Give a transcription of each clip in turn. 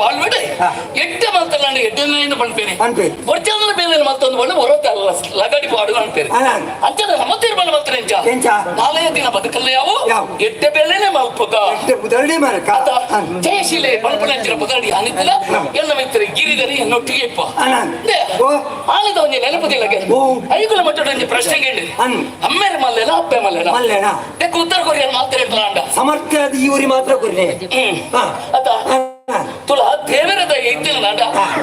ಬಾಳ್ಬೇಡ. ಎಡ್ಡೆ ಮಲ್ತಲ್ಲ ಎಡ್ಡೆನ ಪನ್ಪೇನೆ. ಪನ್ಪೇರು. ಒರ್ಜಾನಲ ಬೇಲೆ ಮಲ್ತೊಂದು ಬಣ್ಣ ಹೊರತಲ್ಲ ಲಗಡಿ ಪಾಡು ಅನ್ಪೇರು. ಅಲ್ಲ. ಅಂಚನೆ ನಮ್ಮ ತೀರ್ಮಾನ ಮಾಡ್ತಾರೆ ಎಂಚ? ಎಂಚ? ನಾಳೆಯ ದಿನ ಬದುಕಲ್ಲ ಯಾವ ಯಾವ? ಎಡ್ಡೆ ಬೇಲೆನೆ ಮಲ್ಪುಗ. ಎಡ್ಡೆ ಪುದರ್ಡಿ ಮಾರಕ. ಆತ ಜಯಶೀಲೆ ಪನ್ಪುನಂಚಿನ ಪುದರ್ಡಿ ಅನಿತಿಲ್ಲ ಎಲ್ಲ ಮಿತ್ರ ಗಿರಿಧರಿ ಎನ್ನೊಟ್ಟಿಗೆ ಇಪ್ಪ. ಅಣ್ಣ. ಓ. ಆಳಿದ ಒಂಜಿ ನೆನಪುದಿಲ್ಲಗೆ. ಓ. ಐಗುಲ ಮಟ್ಟದ ಒಂಜಿ ಪ್ರಶ್ನೆ ಕೇಳಿ. ಅನ್. ಅಮ್ಮೇರ ಮಲ್ಲೆನ ಅಪ್ಪೆ ಮಲ್ಲೆನ? ಮಲ್ಲೆನ. ತೆಕ್ಕು ಉತ್ತರ ಕೊರಿಯನ್ ಮಾತ್ರ ಅಂಡ. ಸಮರ್ಥ ಈ ಊರಿ ಮಾತ್ರ ಕೊರ್ನೆ. ಹ್ಮ್. ಹಾ. ಅತ ತುಲ ದೇವರದ ಇದ್ದಿಲ್ಲ ನಾಡ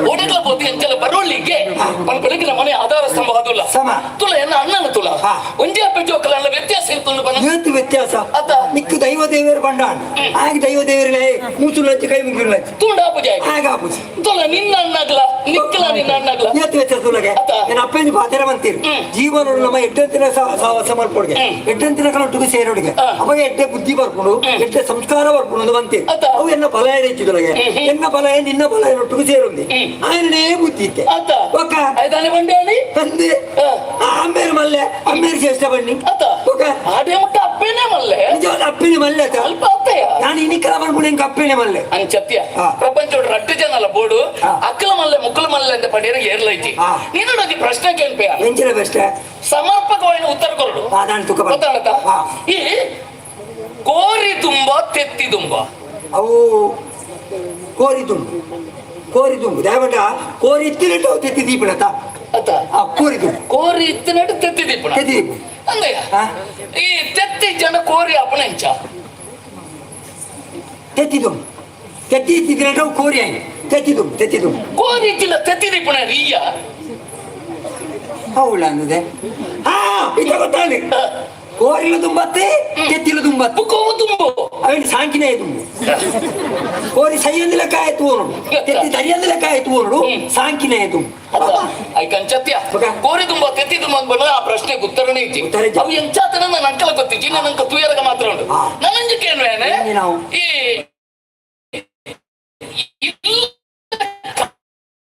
ಒಡಗಲ ಬೋತಿ ಅಂಚಲ ಬರೋಳ್ಳಿಗೆ ಪನ್ಪಳಿಗೆ ಮನೆ ಆಧಾರ ಸ್ತಂಭ ಅದುಲ್ಲ. ಸಮ. ತುಲ ಎನ್ನ ಅಣ್ಣನ ತುಲ. ಒಂಜಿ ಅಪ್ಪೆ ಜೋಕಲ ವ್ಯತ್ಯಾಸ ಇತ್ತು ಬನ. ಏತು ವ್ಯತ್ಯಾಸ? ಅತ್ತ. ನಿಕ್ಕು ದೈವ ದೇವರು ಬಂಡಾನ್ ಆಗ ದೈವ ದೇವರೇ ಮೂಸು ಲಚ್ಚಿ ಕೈ ಮುಗಿಲು ಲಚ್ಚಿ. ತುಂಡ ಪೂಜೆ. ಆಗ ಆಪುಜಿ. ತುಲ ನಿನ್ನ ಅಣ್ಣಗ್ಲ ನಿಕ್ಕಲ ನಿನ್ನ ಅಣ್ಣಗ್ಲ. ಏತು ವ್ಯತ್ಯಾಸ ತುಲಗೆ? ಅತ್ತ. ನನ್ನ ಅಪ್ಪಂಜಿ ಪಾತೆರ ಬಂತೀರಿ. ಹ್ಮ್. ಜೀವನ ನಮ್ಮ ಎಡ್ಡಂತಿನ ಸಹವಾಸ ಮಲ್ಪೊಡ್ಗೆ. ಹ್ಮ್. ಎಡ್ಡಂತಿನ ಕಲೊಟ್ಟಿಗೆ ಸೇರೋಡಿಗೆ. ಅವಾಗ ಎಡ್ಡೆ ಬುದ್ಧಿ ಬರ್ಕೊಂಡು ಎಡ್ಡೆ ಸಂಸ್ಕಾರ ಬರ್ಕೊಂಡು ಅಂತ ಬಂತೀರಿ. ಅತ್ತ. ಅವು ಎನ್ನ ಫಲ ಹೆಚ್ಚಿದೊಳಗೆ. ಹ್ಮ್ ಹ್ಮ್. ಎನ್ನ ಫಲ ನಿನ್ನ ಫಲ ಒಟ್ಟಿಗೆ ಸೇರುಂದಿ. ಹ್ಮ್. ಆಯನೇ ಬುದ್ಧಿ ಇತ್ತೆ. ಅತ್ತ. ಒಕ್ಕ. ಆಯ್ತಾನೆ ಬಂಡೇಳಿ. ತಂದೆ. ಅಮ್ಮೇರು ಮಲ್ಲೆ ಅಮ್ಮೇರು ಶ್ರೇಷ್ಠ ಬನ್ನಿ. ಅತ್ತ. ಒಕ್ಕ. ಆಡೆ ಮುಟ್ಟ ಅಪ್ಪೇನೆ ಮಲ್ಲೆ. ನಿಜವಾದ ಅಪ್ಪಿನ ಮಲ್ಲೆ ಅತ್ತ. ಅಲ್ಪ ಅತ್ತಯ್ಯ. ನಾನು ಇನ್ನಿಕ್ಕಲ ಬರ್ಕೊಂಡು ಹೆಂಗೆ ಅಪ್ಪಿನ ಮಲ್ಲೆ. ಅಂಚತ್ಯ. ಪ್ರಪಂಚ ರಡ್ಡು ಜನ ಅಲ್ಲ ಬೋಡು. ಅಕ್ಕಲ ಮಲ್ಲೆ ಮುಕ್ಕಲ ಮಲ್ಲೆ ಅಂತ ಪಡೆಯರ ಏರ್ಲೈತಿ. ನೀನು ಒಂಜಿ ಪ್ರಶ್ನೆ ಕೇಳ್ಪೆಯ. ಎಂಚಿನ ಬೆಸ್ಟ್. ಸಮರ್ಪಕವಾದ ಉತ್ತರ ಕೊರಡು. ನಾನು ತುಕ. ಗೊತ್ತಾಗತ್ತಾ? ಈ ಕೋರಿ ತುಂಬ ತೆತ್ತಿ ತುಂಬ? ಅವು ಕೋರಿ ತುಂಬು, ಕೋರಿ ತುಂಬು ದೇವಟ ಕೋರಿ ಇತ್ತಿನಟ್ಟು ತೆತ್ತಿ ದೀಪಣತ. ಅತ್ತ. ಆ ಕೋರಿ ತುಂಬು. ಕೋರಿ ಇತ್ತಿನಟ್ಟು ತೆತ್ತಿ ದೀಪಣ. ತೆತ್ತಿ ದೀಪ. ಅಂದಯ್ಯ. ಈ ತೆತ್ತಿ ಜನ ಕೋರಿ ಅಪ್ಪಣ ಎಂಚ? ತೆತ್ತಿ ತುಂಬು, ತೆತ್ತಿ ಇತ್ತಿನಟ್ಟು ಕೋರಿ ಆಗಿ ತೆತ್ತಿ ತುಂಬು, ತೆತ್ತಿ ತುಂಬು. ಕೋರಿ ಇತ್ತಿಲ್ಲ ತೆತ್ತಿ ದೀಪಣ ರೀಯ. ಹೌಳ ಅಂದಿದೆ. ಹಾ, ಇದು ಗೊತ್ತಾಗಲಿ. ಕೋರಿಲು ತುಂಬತ್ತೆ, ತೆತ್ತಿಲು ತುಂಬತ್ತೆ. ಬುಕ್ಕೋವು ತುಂಬು. ಅವನ ಸಾಂಕಿನೇ ತುಂಬು. ಕೋರಿ ಸೈಯಂದು ಲೆಕ್ಕ ಆಯ್ತು ನೋಡು, ತೆತ್ತಿ ದರಿಯಂದು ಲೆಕ್ಕ ಆಯ್ತು ನೋಡು. ಸಾಂಕಿನೇ ತುಂಬು. ಅತ್ತ ಐಕಂಚತ್ಯ. ಬುಕ್ಕ. ಕೋರಿ ತುಂಬ ತೆತ್ತಿ ತುಂಬ ಅಂತ ಬಂದ್ರೆ ಆ ಪ್ರಶ್ನೆಗೆ ಉತ್ತರನೇ ಇಜ್ಜಿ. ಉತ್ತರ ಇಜ್ಜಿ. ಅವು ಎಂಚಾತನ ನನ್ನ ಅಂಕಲ ಗೊತ್ತಿಜ್ಜಿ, ನನ್ನ ಅಂಕ ತುಯರಗ ಮಾತ್ರ ಉಂಟು. ನನ್ನಂಜಿಕೆ ಏನು? ಏನ್ ನಾವು? ಈ ಇಲ್ಲ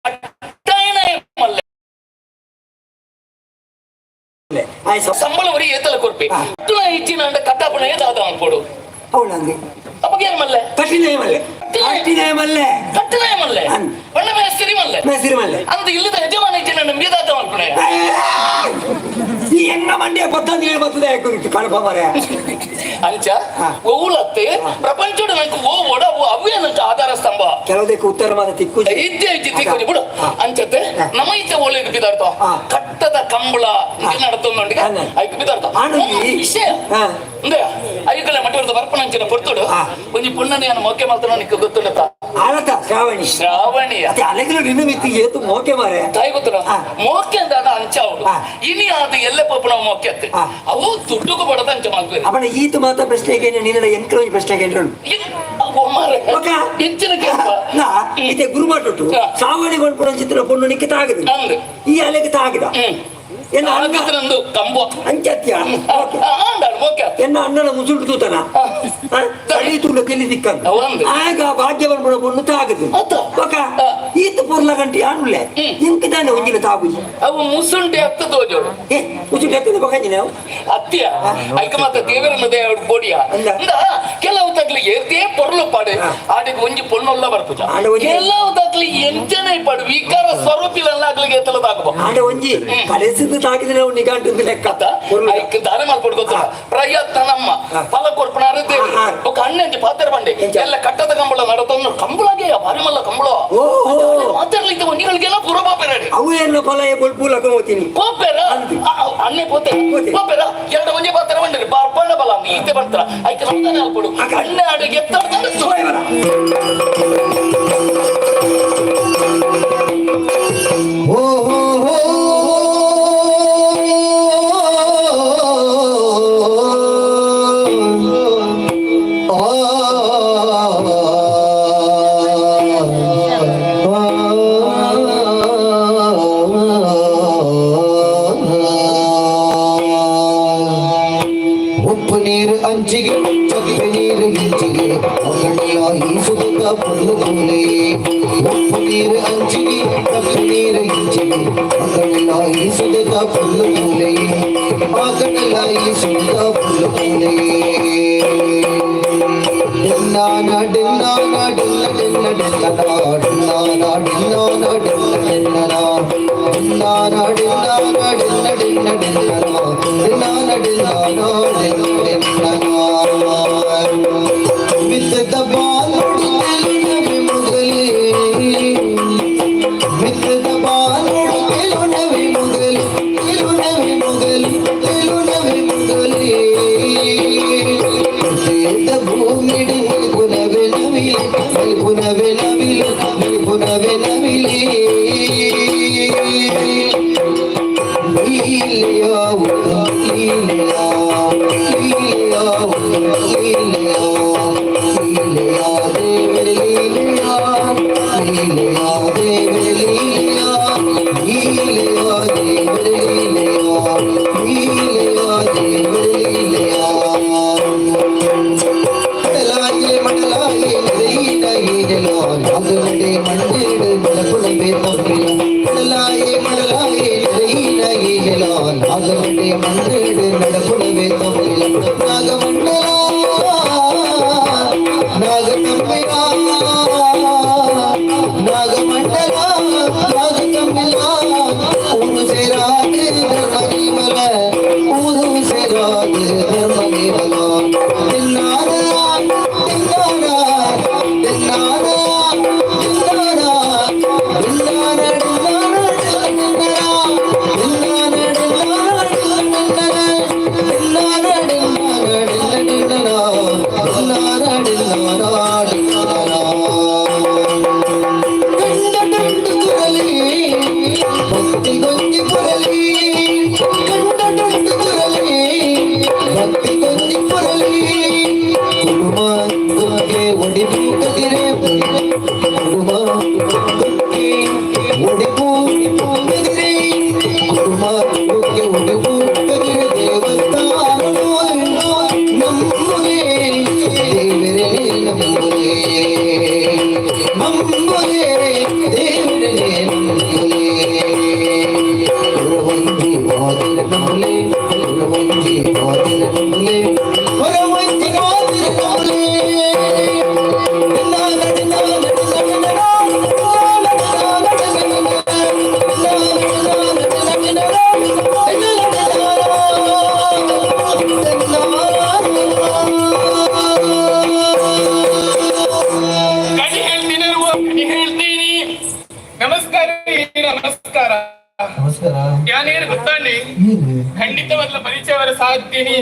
ಕಟ್ಟಾಯನ ಮಲ್ಲೆ. ಆಯ್ತು. ಸಂಬಳ ವರಿ ಏತಲ ಕೊರ್ಪಿ. ತುಳ ಇಚ್ಚಿನ ಅಂಡ ಕಟ್ಟಾಪಣ ಏತಾದ ಅನ್ಕೊಡು. ಹೌದಂಗೆ. ಅಪ್ಪಗೇನು ಮಲ್ಲೆ? ಕಠಿಣ ಮಲ್ಲೆ, ಕಠಿಣ ಮಲ್ಲೆ. ಕಟ್ಟಣ ಮಲ್ಲೆ. ಅನ್. ಬಣ್ಣ ಮೇಸ್ತಿರಿ ಮಲ್ಲೆ. ಮೇಸ್ತಿರಿ ಮಲ್ಲೆ. ಅಂದ ಇಲ್ಲದ ಯಜಮಾನ ಇಚ್ಚಿನ ಅಂಡ ಮೀದಾದ ಅನ್ಕೊಣೆ. ಈ ಹೆಂಗ ಮಂಡ್ಯ ಪತ್ತಂದು ಹೇಳಿ ಬರ್ತದೆ ಕಳಪ ಮರೆ. ಅಂಚ ಓಲತ್ತೆ ಪ್ರಪಂಚದ ನಂಗೆ ಓ ಓಡ ಅವೇ ನಂಗೆ ಆಧಾರ ಸ್ತಂಭ. ಕೆಲವುದಕ್ಕೆ ಉತ್ತರ ಮಾತ್ರ ತಿಕ್ಕು. ಇದ್ದೇ ಇಜ್ಜಿ ತಿಕ್ಕು ಬಿಡು. ಅಂಚತ್ತೆ ನಮ್ಮ ಇತ್ತೆ ಓಲಿಗೆ ಬಿದಾರ್ಥ. ಕಟ್ಟದ ಕಂಬಳ ನಡತೊಂದೊಂಡಿಗೆ ಐಕ್ ಬಿದಾರ್ಥ. ಆನಂದಿ. ವಿಷಯ ಅಂದೆ ಐಕಲೆ ಮಠದ ಬರ್ಪಣಂಚಿನ ಪೊರ್ತುಡು ಒಂಜಿ ಪುಣ್ಣನೆಯನ್ನು ಮೊಕ್ಕೆ ಮಾತ್ರ ನಿಕ್ಕ ಗೊತ್ತುಂಡತ? ಆಲತ ಶ್ರಾವಣಿ. ಶ್ರಾವಣಿಯ. ಅತ್ತೆ ಅಲೆಗಳು ನಿನ್ನ ಮಿತ್ತಿ ಏತು ಮೋಕೆ ಮಾರೆ. ತಾಯಿ ಗೊತ್ತುನ ಮೋಕೆ ಅಂತ ಅದ ಅಂಚ ಅವಳು. ಇನಿ ಅದು ಎಲ್ಲೆ ಪೋಪುನ ಮೋಕೆ ಅತ್ತೆ. ಅವು ದುಡ್ಡುಕು ಬಡದ ಅಂಚ ಮಲ್ಪೇರು. ಅವನ ಈತ ಮಾತ್ರ ಪ್ರಶ್ನೆಗೆ ನಿನ್ನ ಎಂಕ್ಲ ಒಂಜಿ ಪ್ರಶ್ನೆಗೆ ಎಂಟ್ರು. ಮಾರೆ. ಬೊಕ? ಎಂಚಿನ ಕೇಳ್ಪ? ನಾ ಇತ್ತೆ ಗುರುಮಾಟುಟ್ಟು. ಶ್ರಾವಣಿ ಕೊಂಡ್ಪುಣ ಚಿತ್ರ ಪೊಣ್ಣು ನಿಕ್ಕೆ ತಾಗದು. ಅಂದ್. ಈ ಅಲೆಗೆ ತಾಗದ. ಎನ್ನ ಅಣ್ಣ ಆಗಿದ್ರಂದು ಕಂಬ. ಅಂಚತ್ಯ. ಆಂಡಾಳು ಮೋಕೆ. ಎನ್ನ ಅಣ್ಣನ ಮುಸುಂಟು ತೂತನ ತಡಿ ತುಂಡ ತೆಲಿ ದಿಕ್ಕಂದು. ಅವಂದು. ಆಗ ಭಾಗ್ಯ ಬಂದ್ಬಿಡ ಪೊಣ್ಣು ತಾಗದು. ಅತ್ತ. ಬೊಕ ಈತ ಪೊರ್ಲ ಗಂಟಿ ಆನುಲೆ ಇಂಕ್ ತಾನೆ ಒಂಜಿನ ತಾಗುಜಿ. ಅವು ಮುಸುಂಟಿ ಹತ್ತು ತೋಜೋಡು. ಏ ಮುಸುಂಟು ಎತ್ತದ ಬೊಕಂಜಿನ ಅವು. ಅತ್ತಿಯ ಐಕ ಮಾತ ದೇವರನ್ನ ದೇವರು ಬೋಡಿಯ. ಅಂದ. ಇಂದ ಕೆಲವು ತಗ್ಲಿ ಏತೇ ಪೊರ್ಲು ಪಾಡು ಆಡಿಗೆ ಒಂಜಿ ಪೊಣ್ಣುಲ್ಲ ಬರ್ಪುಜ. ಆಂಡ ಒಂಜಿ- ಕೆಲವು ತಗ್ಲಿ ಎಂಚನೆ ಪಾಡು ವಿಕಾರ ಸ್ವರೂಪಿಲಲ್ಲ ಆಗ್ಲಿಗೆ ಎತ್ತಲದಾಗಬ. ಆಂಡ ಒಂಜಿ ಕಲೆಸಿದ್ದು ತಾಕಿದ್ರೆ ನಾವು ನಿಗಾಂಟು ಲೆಕ್ಕ. ಅತ್ತ ಪೊರ್ಲು. ಐಕ್ ದಾನ ಮಲ್ಪೊಡು ಗೊತ್ತಲ್ಲ ಪ್ರಯತ್ನ ನಮ್ಮ ಫಲ ಕೊರ್ಪಣಾರ ದೇವರು. ಬೊಕ ಅಣ್ಣಂಜಿ ಪಾತ್ರ ಬಂಡೆ. ಎಂಚ? ಎಲ್ಲ ಕಟ್ಟದ ಕಂಬಳ ನಡತೊಂದು ಕಂಬಳಗೆ ಬಾರಿ ಮಲ್ಲ ಕಂಬಳ. ಓಹೋ. ಮಾತಾಡ್ಲಿಕ್ಕೆ ಒಂಜಿಗಳಿಗೆಲ್ಲ ಪೂರ್ವ ಪಾಪೆರಡಿ. ಅವು ಎಲ್ಲ ಫಲ ಬೊಲ್ಪು ಲಕ ಹೋಗ್ತೀನಿ. ಕೋಪೆರ ಅಣ್ಣೆ ಪೋತೆ. ಪೋತೆ. ಕೋಪೆರ ಎರಡು ಒಂಜಿ ಪಾತ್ರ ಬಂಡಿರಿ ಬರ್ಪಣ ಬಲ ಈತೆ ಬರ್ತಾರ ಐಕೆ ನಮ್ದಾನೆ ಅಲ್ಪಡು. ಅಕ್ಕ. ಅಣ್ಣೆ ಅಡುಗೆ ಎತ್ತಡ್ದಂದ್ರೆ ಓ ಹೋ ಹೋ ಆ ಉಪ್ಪು ನೀರು ಅಂಚಿಗೆ, ಚಪ್ಪೆ ನೀರು ಇಂಚಿಗೆ, ಮಗಳೆಲ್ಲ ಈ ಸುಗಂಧ ಪೊಳ್ಳು ತೂಲೆ. ಉಪ್ಪು ನೀರು ಅಂಚಿಗೆ, ಚಪ್ಪೆ ನೀರು ಇಂಚಿಗೆ, ಮಗಳೆಲ್ಲ ಈ ಸುಗಂಧ ಪೊಳ್ಳು ತೂಲೆ. ಮಗಳೆಲ್ಲ ಈ ಸುಗಂಧ ಪೊಳ್ಳು ತೂಲೆ. ಡೆನ್ನಾನ ಡೆನ್ನಾನ ಡೆಲ್ಲ ಡೆಲ್ಲ. ಡಿನ್ನನ ಡಿನ್ನಾನ ಡಿನ್ನಾನ ಡಿನ್ನ ಡಿನ್ನನ ಡಿನ್ನಾನ ಡಿನ್ನಾನ ಡಿನ್ನ ಡಿನ್ನ ಡಿನ್ನನ ಡಿನ್ನಾನ ಡಿನ್ನಾನ ಡಿನ್ನ ಡಿನ್ನನ. ಮಿತ್ತದ ಬಾಲುಡು ತೆಲುನವೆ ಮುಗಲಿ, ಮಿತ್ತದ ಬಾಲುಡು ತೆಲುನವೆ ಮುಗಲಿ, ತೆಲುನವೆ ಮುಗಲಿ, ತೆಲುನವೆ ಮುಗಲಿ. ಶ್ವೇತ ಭೂಮಿಡಿ ಮಲ್ಪುನವೆ ನವಿಲೆ, ಮಲ್ಪುನವೆ ನವಿಲೆ, ಮಲ್ಪುನವೆ ನವಿಲೆ. ಲೀಲೆಯ ಲೀಲೆಯ ಲೀಲೆಯ ಲೀಲೆಯ ಲೀಲೆಯ ದೇವರ ಲೀಲೆಯ, ಲೀಲೆಯ ದೇವರ ಲೀಲೆಯ, ಲೀಲೆಯ ದೇವರ ಲೀಲೆಯ, ಲೀಲೆಯ ದೇವರ ಲೀಲೆಯ. ಮಡಲಾಯೆ ಮಡಲಾಯೆ ನೆರೆಯಿನ ಈಜಲೋ ನಾಗನಡೆ ಮಂಡೇಡು ಮಡಕುಣಬೆ ತಪ್ಪಿಯ. ಮಡಲಾಯೆ ಮಡಲಾಯೆ ನೆರೆಯಿನ ಈಜಲೋ ನಾಗನಡೆ ಮಂಡೇಡು ನಡಕುಣಬೆ ತಪ್ಪಿಯ. ನಾಗಮಂಡಲ ನಾಗತಂಬಿಲ, ನಾಗಮಂಡಲ ನಾಗತಂಬಿಲ, ಊರು ಸೇರಾது ಧರ್ಮದೀಮಲ, ಊರು ಸೇರಾது ಧರ್ಮದೀಮಲ. ತಿನ್ನಾರ ತಿನ್ನಾರ ತಿನ್ನಾರ ತಿನ್ನಾರ ತಿನ್ನಾರ ತಿನ್ನಾರ ತಿನ್ನಾರ ತಿನ್ನಾರ ತಿನ್ನಾರ ತಿನ್ನಾರ ತಿನ್ನಾರ. ಕಂಡಟಂಟು ಕುರಲಿ ಭಕ್ತಿ ಗೊಂಜಿ ಪುರಲಿ, ಕಂಡಟಂಟು ಕುರಲಿ ಭಕ್ತಿ ಗೊಂಜಿ ಪುರಲಿ. ಕುಡುಮ ಕುಕ್ಕೆ ಒಡಿಪು ಕದಿರೆ, ಕುಡುಮ ಕುಕ್ಕೆ ಒಡಿಪು ಕದಿರೆ, ಕುಡುಮ ಕುಕ್ಕೆ ಒಡಿಪು ಕದಿರೆ. ದೇವಸ್ಥಾನ ನಮ್ಮುದೇ ದೇವರೇ, ನಮ್ಮುದೇ ನಂಬುದೇ ದೇವರೇ ನಂಬುದೇ. ಹೊರವಂಜಿ ಬಾಗಿಲ ನಂಬಲೆ, ಹೊರವಂಜಿ ಬಾಗಿಲ ನಂಬಲೆ, ಹೊರವಂಜಿ ಬಾಗಿಲ ನಂಬಲೆ. ಕಣಿ ಹೇಳ್ತೀನಿ, ಕಣಿ ಹೇಳ್ತೀನಿ. ನಮಸ್ಕಾರ, ನಮಸ್ಕಾರ. ನಮಸ್ಕಾರ. ಯಾನೇನು ಗೊತ್ತಾಂಡಿ? ಏನು? ಖಂಡಿತವಲ್ಲ, ಪರಿಚಯವರ ಸಾಧ್ಯನೇ.